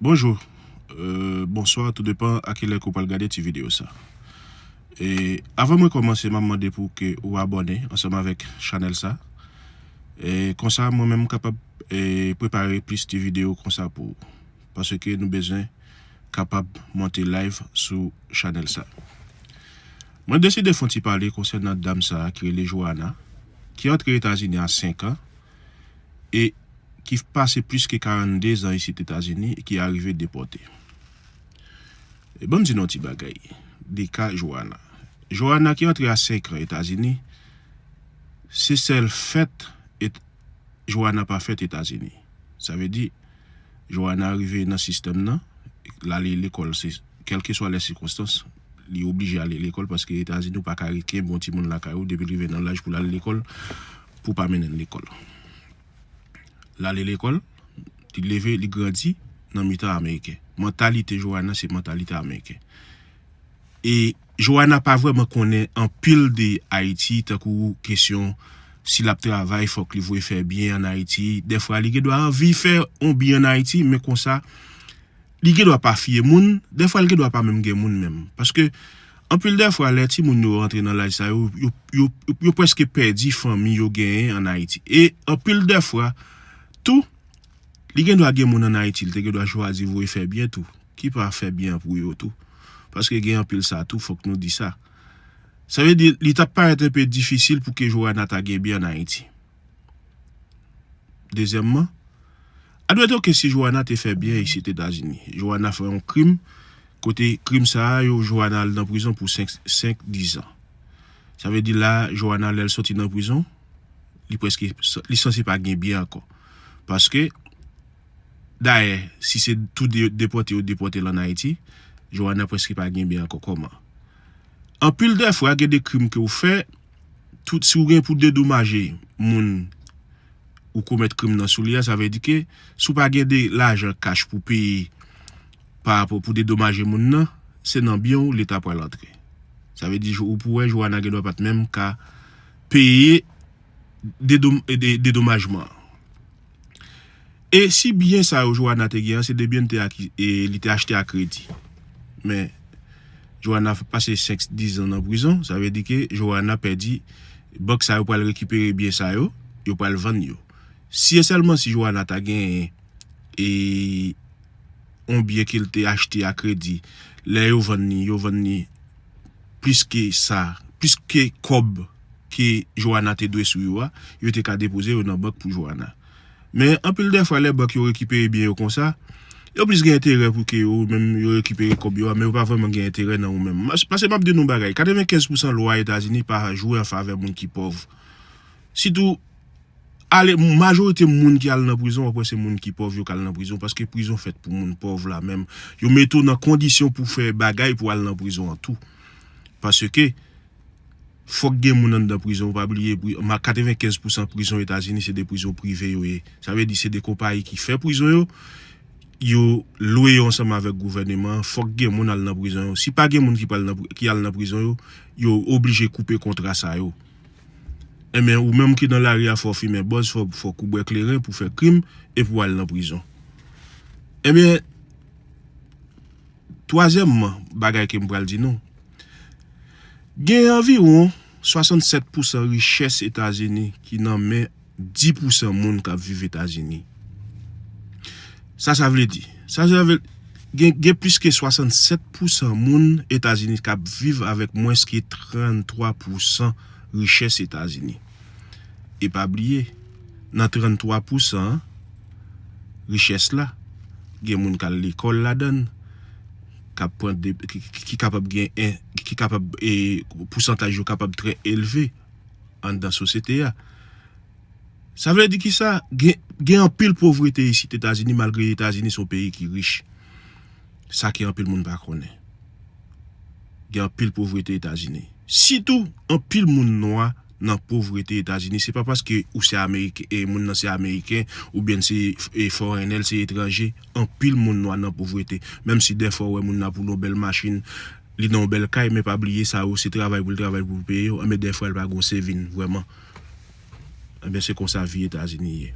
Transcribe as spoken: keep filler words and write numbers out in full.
Bonjou, euh, bonswa, tou depan a kilè ke w pral gade ti videyo sa. E avan mwen kòmanse, m ap mande pou ke ou abòne ansanm avèk chanèl sa. E konsa, mwen menm m kapab, e, prepare plis ti videyo konsa pou ou. Paske nou bezwen kapab monte live sou chanèl sa. Mwen deside fè yon ti pale konsènan dam sa a ki rele Johanna, ki antre Etazini a senk an, e ki pase plis ke karannde zan isit Etazini e ki arive depòte. E ban m di nou yon ti bagay de ka Johanna. Johanna ki antre a senk an Etazini, se sèl fèt et Johanna pa fèt Etazini. Sa vle di, Johanna rive nan sistèm nan, l ale lekòl, se kèlkeswa lè sikonstans, li oblije ale lekòl paske Etazini ou pa ka kenbe yon timoun lakay ou depi l rive nan laj pou l al lekòl, pou w pa mennen l lekòl. L ale lekòl, li leve, li grandi nan mitan Ameriken. Mantalite Johanna se mantalite Ameriken. E Johanna pa vrèman konnen anpil de Ayiti, tankou kesyon si l ap travay, fòk li voye fè byen ann Ayiti. Dèfwa, li gendwa anvi fè yon byen ann Ayiti, men konsa, li gendwa pa fye moun, dèfwa, li gendwa pa menm gen moun menm. Paske, anpil dèfwa, lè timoun yo rantre nan laj sa yo, yo, yo, yo, yo prèske pèdi fanmi yo genyen ann Ayiti. E anpil dèfwa, tou, li gendwa gen moun ann Ayiti, li te gendwa chwazi voye fè byen tou, ki pa fè byen pou yo tou. Paske gen anpil sa tou, fòk nou di sa. Sa vle di, li t ap parèt enpe difisil pou ke Johanna ta gen byen ann Ayiti. Dezyèmman, admeton ke si Johanna te fè byen isit Etazini, Johanna fè yon krim, kote krim sa a, yo, Johanna al nan prizon pou senk, senk, dis zan. Sa vle di la, Johanna, lè l soti nan prizon, li prèske, li sanse pa gen byen ankò. Paske, dayè, si se tou de, depòte yo depòte l ann Ayiti, Johanna prèske pa gen byen ankò kòman. Anpil dèfwa, gen de krim ke w fè, tout, si w gen pou dedomaje moun ou komèt krim nan sou li a, sa vle di ke si w pa gen de lajan kach pou peye pa rapò pou dedomaje moun nan, se nan byen w Leta pral antre. Sa vle di, ou pou wè, Johanna gendwa pa t menm ka peye dedom-, de-, dedomajman an. E si byen sa yo Johanna te gen an, se de byen te aki-, e li te achte a kredi. Men, Johanna pase senk, dis zan nan prizon, sa vle di ke Johanna pèdi, bank sa yo pral rekipere byen sa yo, yo pral vann yo. Si e sèlman si Johanna ta genyen, e, yon byen ke l te achte a kredi, lè yo vann li, yo vann li plis ke sa, plis ke kòb ke Johanna te dwe sou yo a, yo te ka depoze yo nan bank pou Johanna. Men, anpil dèfwa, lè bank yo rekipere byen yo konsa, yo plis gen enterè pou ke ou menm yo rekipere kòb yo a, men yo pa vrèman gen enterè nan ou menm. Mas-, paske m ap di nou bagay, katrevenkenz pousan lwa Etazini pa jwe an favè moun ki pòv. Sitou, ale, majorite moun ki al nan prizon, w ap wè se moun ki pòv yo k al nan prizon, paske prizon fèt pou moun pòv la menm. Yo mete w nan kondisyon pou fè bagay pou al nan prizon an tou. Paske, fòk gen moun anndan prizon, pa bliye, pri-, ma-, katrevenkenz pousan prizon Etazini se de prizon prive yo ye. Sa vle di se de konpayi ki fè prizon yo, yo lwe yo ansanm avèk gouvèneman an, fòk gen moun al nan prizon yo. Si pa gen moun ki pral nan pri-, ki al nan prizon yo, yo oblije koupe kontra sa yo. Enben, ou menm ki nan lari a, fò w fimen bòz, fò, fò w bwè kleren pou fè krim e pou w al nan prizon. Enben, twazyèmman, bagay ke m pral di nou, gen anviwon swasannsèt pousan richès Etazini ki nan men dis pousan moun k ap viv Etazini. Sa, sa vle di? Sa, sa vle, gen, gen plis ke swasannsèt pousan moun Etazini k ap viv avèk mwens ke tranntwa pousan richès Etazini. E pa bliye, nan tranntwa pousan richès la, gen moun k al lekòl ladan l, k ap pran de, ki, ki, ki kapab gen en, ki kapab, e, pousantaj yo kapab trè elve anndan sosyete a. Sa vle di ki sa? Gen, gen anpil povrete isit Etazini, malgre Etazini se yon peyi ki rich. Sa ke anpil moun pa konnen. Gen anpil povrete Etazini. Sitou, anpil moun nwa nan povrete Etazini. Se pa paske ou se Ameriken, e moun nan se Ameriken, oubyen se, e, foreigner, se etranje. Anpil moun nwa nan povrete. Menm si dèfwa ou wè moun nan pou l yon bèl machin, li nan yon bèl kay, men pa bliye sa yo, se travay pou l travay pou l peye yo, enben dèfwa l pa gon saving vrèman. Enben se konsa vi Etazini ye.